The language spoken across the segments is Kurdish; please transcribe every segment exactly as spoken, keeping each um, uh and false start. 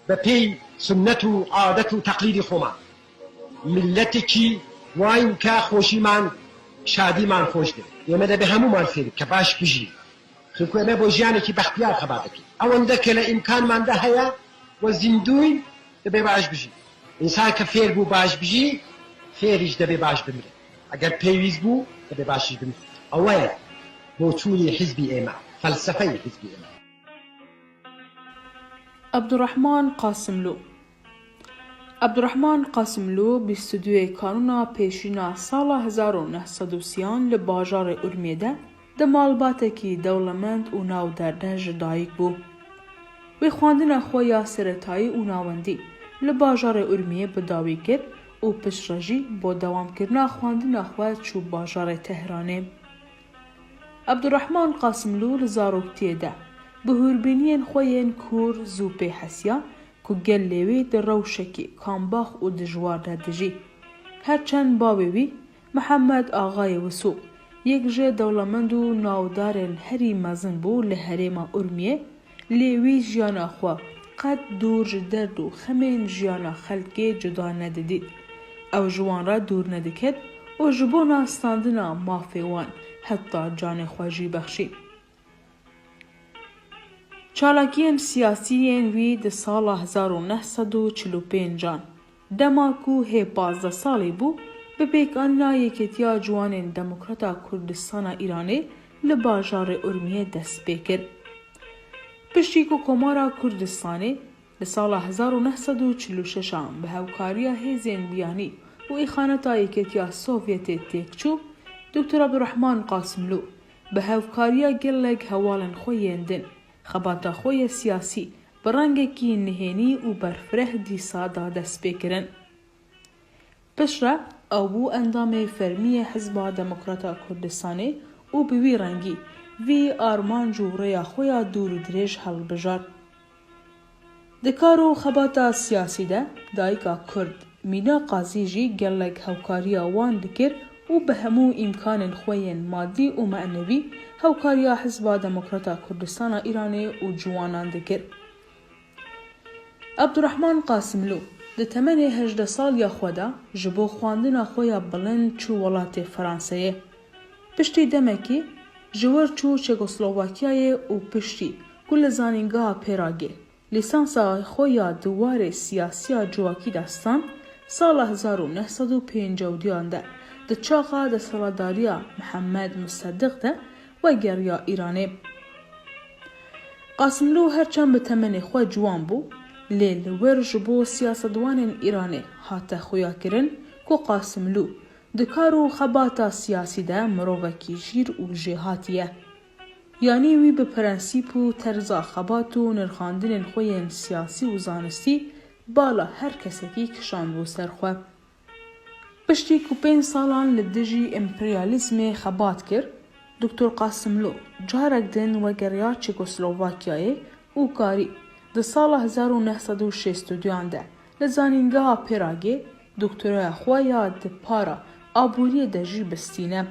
بە پێی سوننەت و عادەت و تەقلیدی خۆمان. میللەتێکی واین کە خۆشیمان، شادیمان خۆش بێ. ئێمە دەبێ هەمومان فێر بکە باش بژی. چونکو ئێمە بۆ ژیانێکی بەختیار خەبات دەکەین. ئەوەندە کە لە ئیمکانماندا هەیە و زیندووین، دەبێ باش بژی. ئینسان کە فێر بوو باش بژی، فێریش دەبێ باش بمرێ. ئەگەر پێویست بوو، دەبێ باشیش بمرێ. ئەوەیە بۆچوونی حیزبی ئێمە، فەلسەفەی حیزبی ئێمە. Abdurrahman Qasimlu. Abdurrahman Qasimlu, bîst û duyê Kanûna Pêşîna sala hezar û neh sed û sî li bajarê Urmiyê de di malbatekî dewlemend û navdar de ji dayik bû. Wî xwendina xwe ya seretayî û navendî li bajarê Urmiyê bi dawî kir û piştre jî bo dewamkirina xwendina xwe çû bajarê Tehranê. Abdurrahman Qasimlu li zaroktiyê de bi hûrbîniyên xwe yên kûr zû pê hesiya ku gelê wî di rewşekî kambax û dijwar de dijî. Her çend bavê wî Mihemed Axayê Wisû yek ji dewlemend û navdarên herî mezin bû li herêma Urmiyê, lê wî jiyana xwe qet dûr ji derd û xemên jiyana xelkê cuda nedidît. Ew ji wan re dûr nediket û ji bona standina mafê wan heta canê xwe jî bexşî. Çalakiyên siyasî yên wî di sala hezar û neh sed û çil û pêncan, dema ku hê pazdeh salî bû, bi pêkanîna Yekêtiya Ciwanên Demokrata Kurdistana Îranê li bajarê Urmiyê dest pê kir. Piştî ku Komara Kurdistanê li sala hezar û neh sed û çil û şeş an bi hevkariya hêzên biyanî û îxaneta Yekêtiya Sovyetê têk çû, Doktor Abdurrahman Qasimlû bi hevkariya gelek hevalên xwe yên din, xebata xwe ya siyasî bi rengekî nihênî û berfireh dîsa da destpêkirin. Piştre ew bû endamê fermî yê Hizba Demokrata Kurdistanê û bi wî rengî vî armanc û rêya xwe ya dûr û dirêj hilbijart. Di kar û xebata siyasî de dayika Kurd Mîna Qazî jî gelek hewkariya wan dikir û bi hemû îmkanên xwe yên madî û menevî hewkariya Hizba Demokrata Kurdistana Îranê û ciwanan dikir. Abdurrahman Qasimlû di temenê hejdeh saliya xwe de ji bo xwendina xwe ya bilind çû welatê Franseyê. Piştî demekî ji wir çû Çekoslovakyayê û piştî ku li Zanîngeha Pêragê lîsansa xwe ya di warê siyasiya civakî de stand, sala hezar û neh sed û pêncî û duyan de di çaxa desthilatdariya Mihemed Miseddiq de wegeriya Îranê. Qasimlû her çend bi temenê xwe ciwan bû, lê li wir ji bo siyasetwanên Îranê hate xuyakirin ku Qasimlû di kar û xebata siyasî de mirovekî jîr û jêhatî ye. Yanî wî bi prensîp û terza xebat û nirxandinên xwe yên siyasî û zanistî bala her kesekî kişandibû ser xwe. Piştî ku pênc salan li dijî împeryalîzmê xebat kir, Doktor Qasimlû carek din wegeriya Çekoslovakyayê û karî di sala hezar û neh sed û şêst û duyan de li Zanîngeha Pêragê doktoraya xwe ya di para aboriyê de jî bistîne.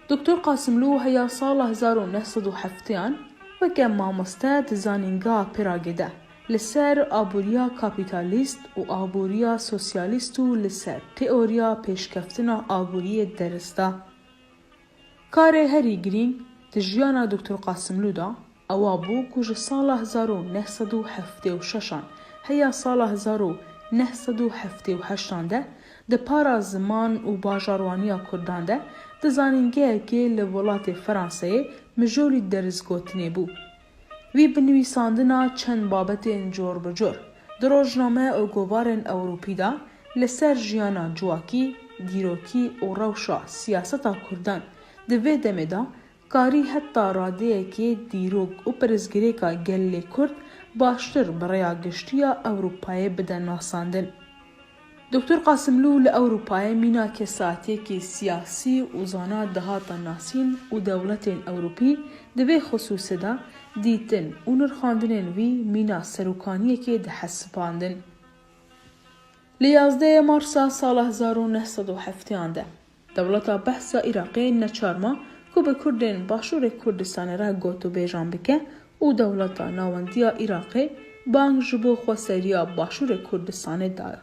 Doktor Qasimlû heya sala hezar û neh sed û heftêyan weke mamoste di Zanîngeha Pêragê de li ser aboriya kapîtalîst û aboriya sosyalîst û li ser teoriya pêşkeftina aboriyê deris da. Karê herî girîng di jiyana Doktor Qasimlû de ewa bû ku ji sala hezar û neh sed û heftê û şeş an heya sala hezar û neh sed û heftê û heşt an de di para ziman û bajarwaniya kurdan de di zanîngehekê li welatê Franseyê mijûlî derisgotinê bû. Wî bi nivîsandina çend babetên cor bi cor di rojname û govarên Ewropî de li ser jiyana civakî, dîrokî û rewşa siyaseta kurdan di vê demê de karî heta radeyekê dîrok û pirsgirêka gelê Kurd baştir bi rêya giştî ya Ewropayê bide nasandin. Doktor Qasimlû li Ewropayê mîna kesatiyekî siyasî û zana dihata nasîn û dewletên Ewropî di vê xisûsê de dîtin û nirxandinên wî mîna serokaniyekê dihesibandin. Li yazdehê Marsa sala hezar û neh sed û heftêyan de dewleta Behsa Iraqê neçar ma ku bi Kurdên Başûrê Kurdistanê re gotûbêjan bike û dewleta nawendiya Iraqê bang ji bo xweseriya Başûrê Kurdistanê daye.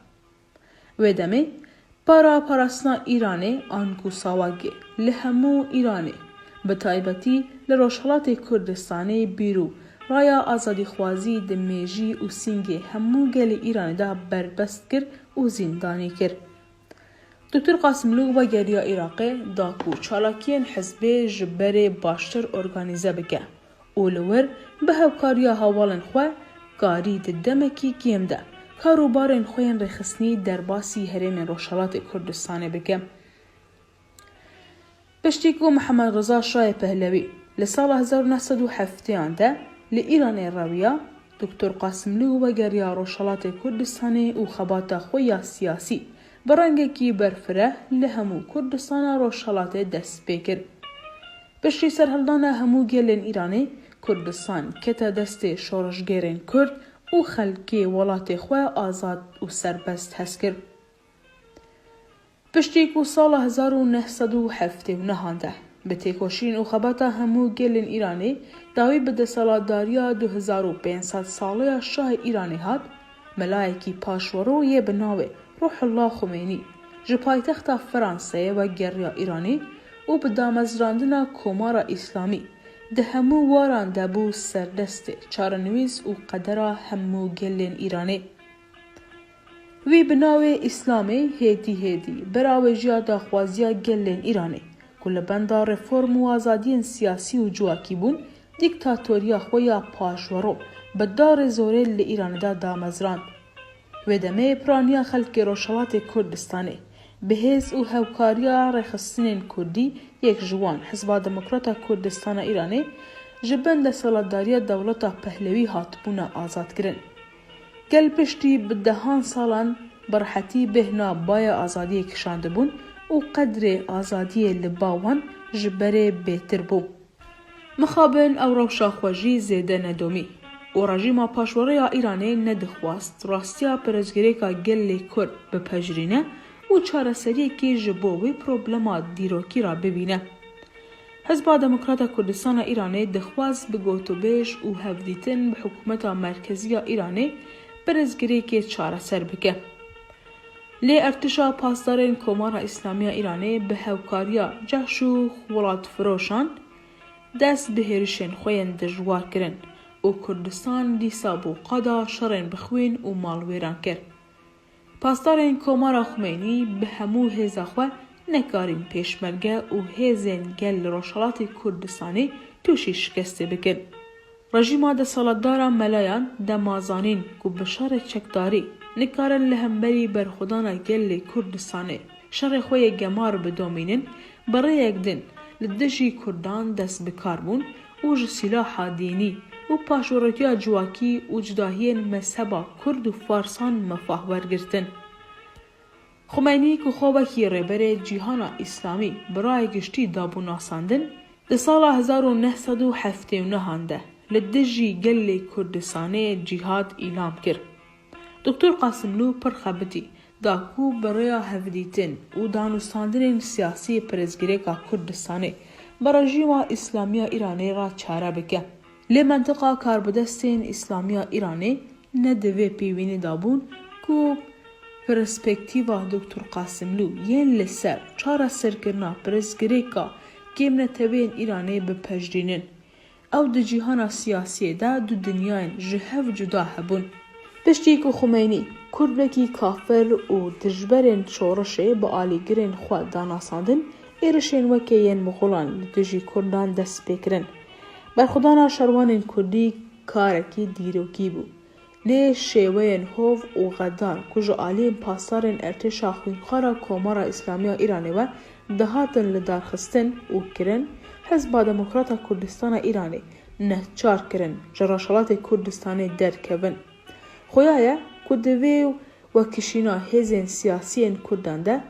Wê demê, para parastina Îranê anku sawagê li hemû Îranê, bi taybetî li Rojhelatê Kurdistanê bîr û raya azadîxwazî di mêjî û sîngê hemû gelê Îranê de berbest kir û zîndanî kir. Doktor Qasimlû vegeriya Iraqê da ku çalakiyên hizbê ji berê baştir organîze bike û li wir bi hevkariya hevalên xwe karî di demekî kêm de kar û barên xwe yên rêxistinî derbasî herêmên Rojhelatê Kurdistanê bike. Piştî ku Mihemed Reza Şahê Pehlewî li sala hezar û neh sed û heftêyan de li Îranê rewiya, Doktor Qasimlû wegeriya Rojhelatê Kurdistanê û xebata xwe ya siyasî bi rengekî berfireh li hemû Kurdistana Rojhelatê dest pê kir. Piştî serhildana hemû gelên Îranê, Kurdistan kete destê şoreşgerên Kurd û xelkê welatê xwe azad û serbest hez kir. Piştî ku sala hezar û neh sed û heftê û nehan de bi têkoşîn û xebata hemû gelên Îranê dawî bi desthilatdariya du hezar û pênc sed saleya Şahê Îranê hat, melayekî paşwero yê bi navê Ruhullah Xumeynî ji paytexta Franseyê vegeriya Îranê û bi damezrandina Komara Îslamî di hemû waran de bû serdestê çarenivîs û qedera hemû gelên Îranê. Wî bi navê Îslamê hêdî hêdî berawêjiya daxwaziya gelên Îranê ku li benda reform û azadiyên siyasî û civakî bûn, dîktatoriya xwe ya paşwero bi darê zorê li Îranê de damezrand. Wê demê piraniya xelkê Rojhelatê Kurdistanê bi hêz û hevkariya rêxistinên Kurdî, yek ji wan Hizba Demokrata Kurdistana Îranê, ji bin desthilatdariya dewleta Pehlewî hatibûne azadkirin. Gel piştî bi dehan salan bi rehetî bêhna baya azadiyê kişandibûn û qedrê azadiyê li ba wan ji berê bêtir bû. Mixabin ew rewşa xwe jî zêde nedomî û rejîma paşwero ya Îranê nedixwast rastiya perestgirêka gelê Kurd bipejirîne û çareseriyekê ji bo wê problema dîrokî re bibîne. Hizba Demokrata Kurdistana Îranê dixwest bi gotûbêj û hevdîtin bi hikûmeta merkezî ya Îranê pirsgirêkê çareser bike. Lê Ertişa Pasdarên Komara Îslamî ya Îranê bi hevkariya cehş û welatfiroşan dest bi hêrişên xwe yên dijwar kirin û Kurdistan dîsa bû qada şerên bi xwîn û malwêran kir. Pasdarên Komara Xumeynî bi hemû hêza xwe nekarîn pêşmerge û hêzên gel li Rojhelatê Kurdistanê tûşî şikestê bikin. Rejîma desthilatdara melayan dema zanîn ku bi şerê çekdarî nikarin li hemberî berxwedana gelê Kurdistanê şerê xwe yê gemar bidomînin, bi rêyek din li dijî Kurdan dest bi kar bûn û ji sîlaha dînî û paşverotiya civakî û cudahiyên mezheba Kurd û Farsan mefah wergirtin. Xumeynî ku xwe wekî rêberê cîhana Îslamî bi rayê giştî dabû nasandin, di sala hezar û neh sed û heftê û nehan de li dijî gelê Kurdistanê cîhad îlam kir. Doktor Qasimlû pir xebitî da ku bi rêya hevdîtin û danûstandinên siyasî pirsgirêka Kurdistanê bi rejîma Îslamî ya Îranê re çare bike. Lê mentiqa karbidestên Îslamî ya Îranê ne di vê pêvînê de bûn ku perspektîfa Doktor Qasimlû yên li ser çareserkirina pirsgirêka kêmneteweyên Îranê bipejirînin. Ew di cîhana siyasiyê de du dinyayên ji hev cuda hebûn. Piştî ku Xumeynî, Kurdekî kafir û dijberên şorişê bi alîgirên xwe da nasandin, êrişên weke yên Mixulan li dijî Kurdan dest pê kirin. Berxwedana şervanên Kurdî karekî dîrokî bû. Lê şêweyên hov û xedar ku ji aliyên pasdarên Ertêşa Xwînxwara Komara Îslamî ya Îranê ve dihatin lidarxistin û kirin, Hizba Demokrata Kurdistana Îranê neçar kirin ji Rojhelatê Kurdistanê derkevin. Xuya ye ku di vê wekişîna hêzên siyasî yên Kurdan de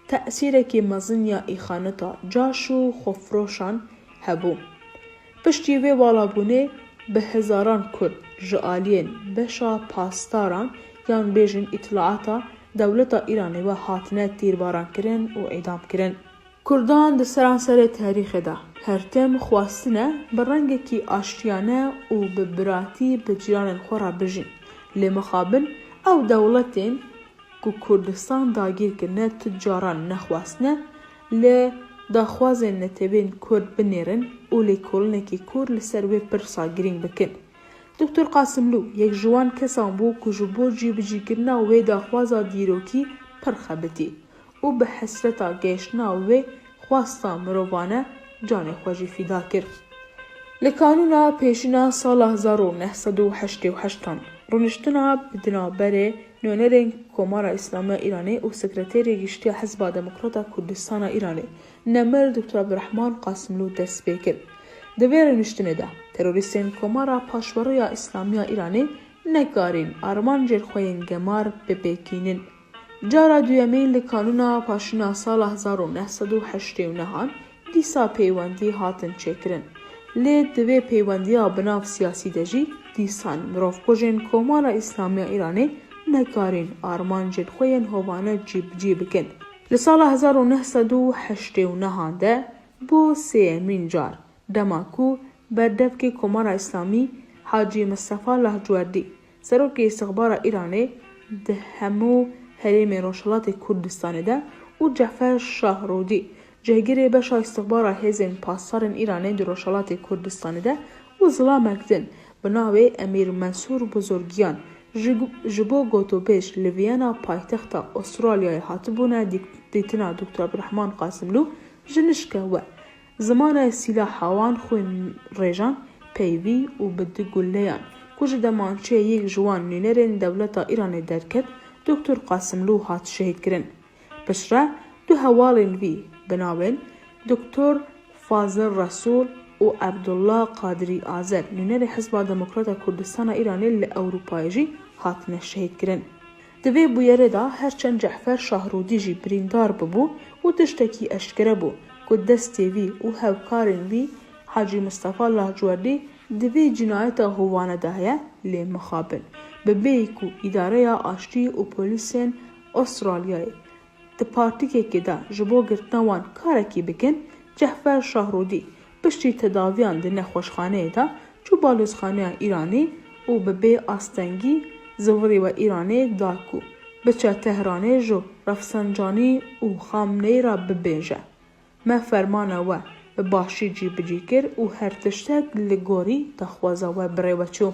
tesîrekî mezin ya îxaneta caş û xwefiroşan hebû. Piştî vê valabûnê bi hezaran Kurd ji aliyên beşa pasdaran yan bêjin îtilaata dewleta Îranê ve hatine tîrbarankirin û îdamkirin. Kurdan di seranserê tarîxê de her tim xwestine bi rengekî aştiyane û bi biratî bi cîranên xwe re bijîn. Lê mixabin ew dewletên ku Kurdistan dagîr kirine tu caran nexwestine li daxwazên netewên Kurd binêrin û lêkolinekî kûr li ser wê pirsa girîng bikin. Doktor Qasimlû yek ji wan kesan bû ku ji bo cîbicîkirina wê daxwaza dîrokî pir xebitî û bi hesreta gehiştina wê xwesta mirovane canê xwe jî fîda kir. Li kanûna pêşîna sala hezar û neh sed û heştê û heştan rûniştina bi di navberê nûnerên Komara Îslamiya Îranê û Sekreterê Giştî ya Hizba Demokrata Kurdistana Îranê, Nemir Doktor Abdurrahman Qasimlû dest pê kir. Di vê rûniştinê de terorîstên Komara Paşverû ya Îslamiya Îranê nekarîn armancên xwe yên gemar bipêkînin. Cara duyemîn li kanûna paşîna sala hezar û neh sed û heştê û nehan dîsa peywendî hatin çêkirin. Lê di vê peywendiya bi nav siyasî de jî dîsan mirovkujên Komara Îslamiya Îranê nekarîn armancên xwe yên hovane cîbicî bikin. Li sala hezar û neh sed û heştê û nehan de bû sêyemîn car, dema ku berdevkê Komara Îslamî Hacî Mistefa Lahcwerdî, serokê îstixbara Îranê di hemû herêmên Rojhilatê Kurdistanê de û Cefer Şahrûdî, cihgirê beşa îstixbara hêzên pasdarên Îranê di Rojhilatê Kurdistanê de û zilamek din bi navê Emîr Mensûr Buzurgiyan ji, ji bo gotûbêj li Viyana paytexta Astralyayê hatibûne dîk-, dîtina Doktor Abdurrahman Qasimlû ji nişke we. Zimane sîlaha wan xwîn rêjan peyvî û bi du guleyan ku ji demançeyê yek ji wan nûnerên dewleta Îranê derket, Doktor Qasimlû hat şehîdkirin. Piştre du hewalên vî bi navên Doktor Fazil Resûl û Ebdullah Qadirî Azer, nûnerê Hizba Demokrata Kurdistana Îranê li Ewropayê jî hatine şehîdkirin. Di vê bûyerê de her çend Cefer Şahrûdî jî birîndar bibû û tiştekî eşkere bû ku destê vî û hevkarên vî Hacî Mistefa Lahcwerdî di vê cinayeta hovane de heye, lê mixabin bi bêyî ku Îdareya Aştî û polîsên Astralyayê di partîkekê de ji bo girtina wan karekî bikin, Cehfer Şahrûdî piştî tedaviyan di nexweşxaneyê de çû balozxaneya Îranî û bi bê astengî zivirî we Îranê da ku biçe Tehranê ji Refsencanî û Xamneyî re bibêje, me fermana we bi başî cîbicî kir û her tiştek li gorî daxwaza we bi rê ve çû.